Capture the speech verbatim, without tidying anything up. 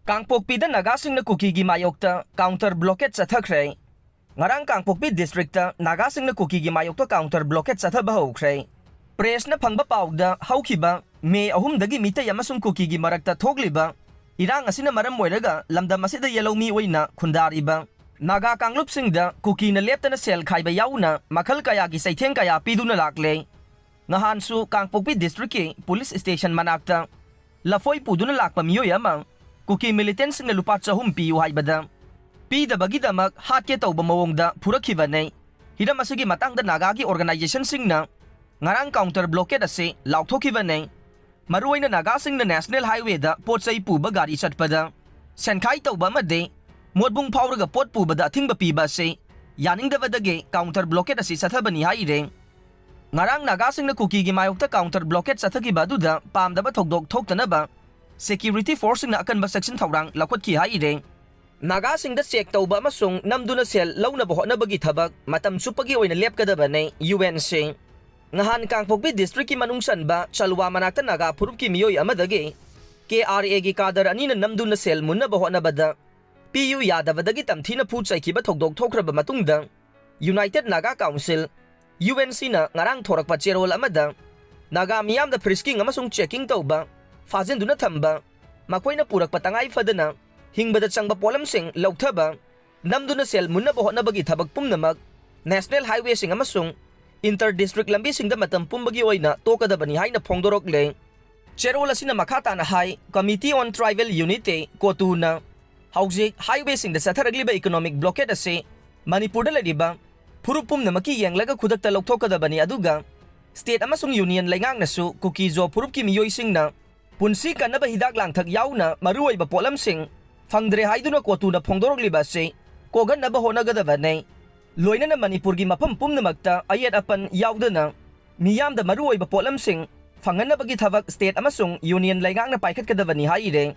ꯀꯥꯡꯄꯣꯛꯄꯤꯗ ꯅꯥꯒꯥꯁꯤꯡꯅ ꯀꯨꯀꯤꯒꯤ ꯃꯥꯌꯣꯛꯇ counter blockade ꯆꯠꯊꯈ꯭ꯔꯦ꯫ ꯉꯔꯥꯡ ꯀꯥꯡꯄꯣꯛꯄꯤ district ꯇ ꯅꯥꯒꯥꯁꯤꯡꯅ ꯀꯨꯀꯤꯒꯤ ꯃꯥꯌꯣꯛꯇ counter blockade ꯆꯠꯊꯕ ꯍꯧꯈ꯭ꯔꯦ꯫ Press ꯅ ꯐꯪꯕ ꯄꯥꯎꯗ, ꯍꯧꯈꯤꯕ ꯃꯦ ꯑꯍꯨꯝꯗꯒꯤ ꯃꯤꯇꯩ ꯑꯃꯁꯨꯡ ꯀꯨꯀꯤꯒꯤ ꯃꯔꯛꯇ ꯊꯣꯛꯂꯤꯕ ꯏꯔꯥꯡ ꯑꯁꯤꯅ ꯃꯔꯝ ꯑꯣꯏꯔꯒ ꯂꯝꯗꯝ ꯑꯁꯤꯗ ꯌꯦꯜꯍꯧꯃꯤ ꯑꯣꯏꯅ ꯈꯨꯟꯗꯥꯔꯤꯕ ꯅꯥꯒꯥ ꯀꯥꯡꯂꯨꯞꯁꯤꯡꯗ ꯀꯨꯀꯤꯅ ꯂꯦꯞꯇꯅ ꯁꯦꯜ ꯈꯥꯏꯕ ꯌꯥꯎꯅ ꯃꯈꯜ ꯀꯌꯥꯒꯤ ꯆꯩꯊꯦꯡ ꯀꯌꯥ ꯄꯤꯗꯨꯅ ꯂꯥꯛꯂꯦ꯫ ꯉꯍꯥꯟꯁꯨ ꯀꯥꯡꯄꯣꯛꯄꯤ district ꯀꯤ police station ꯃꯅꯥꯛꯇ ꯂꯐꯣꯏ ꯄꯨꯗꯨꯅ ꯂꯥꯛꯄ ꯃꯤꯑꯣꯏ ꯑꯃ ꯀꯨꯀꯤ militant ꯁꯤꯡꯅ ꯂꯨꯄꯥ ꯆꯍꯨꯝ ꯄꯤꯌꯨ ꯍꯥꯏꯕꯗ ꯄꯤꯗꯕꯒꯤꯗꯃꯛ ꯍꯥꯠꯀꯦ ꯇꯧꯕ ꯃꯑꯣꯡꯗ ꯐꯨꯔꯛꯈꯤꯕꯅꯦ꯫ ꯍꯤꯔꯝ ꯑꯁꯤꯒꯤ ꯃꯇꯥꯡꯗ ꯅꯥꯒꯥꯒꯤ organization ꯁꯤꯡꯅ ꯉꯔꯥꯡ counter blockade ꯑꯁꯤ ꯂꯥꯎꯊꯣꯛꯈꯤꯕꯅꯦ꯫ ꯃꯔꯨꯑꯣꯏꯅ ꯅꯥꯒꯥꯁꯤꯡꯅ National Highway ꯗ ꯄꯣꯠ ꯆꯩ ꯄꯨꯕ ꯒꯥꯔꯤ ꯆꯠꯄꯗ ꯁꯦꯟꯈꯥꯏ ꯇꯧꯕ ꯑꯃꯗꯤ ꯃꯣꯠꯕꯨꯡ ꯐꯥꯎꯔꯒ ꯄꯣꯠ ꯄꯨꯕꯗ ꯑꯊꯤꯡꯕ ꯄꯤꯕ ꯑꯁꯤ ꯌꯥꯅꯤꯡꯗꯕꯗꯒꯤ counter blockade ꯑꯁꯤ ꯆꯠꯊꯕꯅꯤ ꯍꯥꯏꯔꯦ꯫ ꯉꯔꯥꯡ ꯅꯥꯒꯥꯁꯤꯡꯅ ꯀꯨꯀꯤꯒꯤ ꯃꯥꯌꯣꯛꯇ counter blockade ꯆꯠꯊꯈꯤꯕ ꯑꯗꯨꯗ ꯄꯥꯝꯗꯕ ꯊꯧꯗꯣꯛ ꯊꯣꯛꯇꯅꯕ security force ꯁꯤꯡꯅ ꯑꯀꯟꯕ ꯆꯦꯛꯁꯤꯟ ꯊꯧꯔꯥꯡ ꯂꯧꯈꯠꯈꯤ ꯍꯥꯏꯔꯦ꯫ ꯅꯥꯒꯥꯁꯤꯡꯗ check ꯇꯧꯕ ꯑꯃꯁꯨꯡ ꯅꯝꯗꯨꯅ ꯁꯦꯜ ꯂꯧꯅꯕ ꯍꯣꯠꯅꯕꯒꯤ ꯊꯕꯛ ꯃꯇꯝ ꯆꯨꯞꯄꯒꯤ ꯑꯣꯏꯅ ꯂꯦꯞꯀꯗꯕꯅꯤ, U N C꯫ ꯉꯍꯥꯟ ꯀꯥꯡꯄꯣꯛꯄꯤ district ꯀꯤ ꯃꯅꯨꯡ ꯆꯟꯕ ꯆꯂꯨꯋꯥ ꯃꯅꯥꯛꯇ ꯅꯥꯒꯥ ꯐꯨꯔꯨꯞꯀꯤ ꯃꯤꯑꯣꯏ ꯑꯃꯗꯒꯤ K R A ꯒꯤ cadre ꯑꯅꯤꯅ ꯅꯝꯗꯨꯅ ꯁꯦꯜ ꯃꯨꯟꯅꯕ ꯍꯣꯠꯅꯕꯗ ꯄꯤꯌꯨ ꯌꯥꯗꯕꯗꯒꯤ ꯇꯝꯊꯤꯅ ꯐꯨ ꯆꯩꯈꯤꯕ ꯊꯧꯗꯣꯛ ꯊꯣꯛꯈ꯭ꯔꯕ ꯃꯇꯨꯡꯗ, United Naga Council, U N C ꯅ ꯉꯔꯥꯡ ꯊꯣꯔꯛꯄ ꯆꯦꯔꯣꯜ ꯑꯃꯗ ꯅꯥꯒꯥ ꯃꯤꯌꯥꯝꯗ frisking ꯑꯃꯁꯨꯡ checking ꯇꯧꯕ, ꯐꯥꯖꯤꯟꯗꯨꯅ ꯊꯝꯕ, ꯃꯈꯣꯏꯅ ꯄꯨꯔꯛꯄ ꯇꯉꯥꯏ ꯐꯗꯅ ꯍꯤꯡꯕꯗ ꯆꯪꯕ ꯄꯣꯠꯂꯝꯁꯤꯡ ꯂꯧꯊꯕ, ꯅꯝꯗꯨꯅ ꯁꯦꯜ ꯃꯨꯟꯅꯕ ꯍꯣꯠꯅꯕꯒꯤ ꯊꯕꯛ ꯄꯨꯝꯅꯃꯛ national highway ꯁꯤꯡ ꯑꯃꯁꯨꯡ inter district ꯂꯝꯕꯤꯁꯤꯡꯗ ꯃꯇꯝ ꯄꯨꯝꯕꯒꯤ ꯑꯣꯏꯅ ꯇꯣꯛꯀꯗꯕꯅꯤ ꯍꯥꯏꯅ ꯐꯣꯡꯗꯣꯔꯛꯂꯦ꯫ ꯆꯦꯔꯣꯜ ꯑꯁꯤꯅ ꯃꯈꯥ ꯇꯥꯅ ꯍꯥꯏ, Committee on Tribal Unity, COTU ꯅ ꯍꯧꯖꯤꯛ highway ꯁꯤꯡꯗ ꯆꯠꯊꯔꯛꯂꯤꯕ economic blockade ꯑꯁꯤ ꯃꯅꯤꯄꯨꯔꯗ ꯂꯩꯔꯤꯕ ꯐꯨꯔꯨꯞ ꯄꯨꯝꯅꯃꯛꯀꯤ ꯌꯦꯡꯂꯒ ꯈꯨꯗꯛꯇ ꯂꯧꯊꯣꯛꯀꯗꯕꯅꯤ, ꯑꯗꯨꯒ state ꯑꯃꯁꯨꯡ union ꯂꯩꯉꯥꯛꯅꯁꯨ ꯀꯨꯀꯤ-ꯖꯣ ꯐꯨꯔꯨꯞꯀꯤ ꯃꯤꯑꯣꯏꯁꯤꯡꯅ ꯄꯨꯟꯁꯤ ꯀꯟꯅꯕ ꯍꯤꯗꯥꯛ ꯂꯥꯡꯊꯛ ꯌꯥꯎꯅ ꯃꯔꯨꯑꯣꯏꯕ ꯄꯣꯠꯂꯝꯁꯤꯡ ꯐꯪꯗ꯭ꯔꯦ ꯍꯥꯏꯗꯨꯅ COTU ꯅ ꯐꯣꯡꯗꯣꯔꯛꯂꯤꯕ ꯑꯁꯤ ꯀꯣꯛꯍꯟꯅꯕ ꯍꯣꯠꯅꯒꯗꯕꯅꯤ꯫ ꯂꯣꯏꯅꯅ ꯃꯅꯤꯄꯨꯔꯒꯤ ꯃꯐꯝ ꯄꯨꯝꯅꯃꯛꯇ ꯑꯌꯦꯠ ꯑꯄꯟ ꯌꯥꯎꯗꯅ ꯃꯤꯌꯥꯝꯗ ꯃꯔꯨꯑꯣꯏꯕ ꯄꯣꯠꯂꯝꯁꯤꯡ ꯐꯪꯍꯟꯅꯕꯒꯤ ꯊꯕꯛ state ꯑꯃꯁꯨꯡ union ꯂꯩꯉꯥꯛꯅ ꯄꯥꯏꯈꯠꯀꯗꯕꯅꯤ ꯍꯥꯏꯔꯦ꯫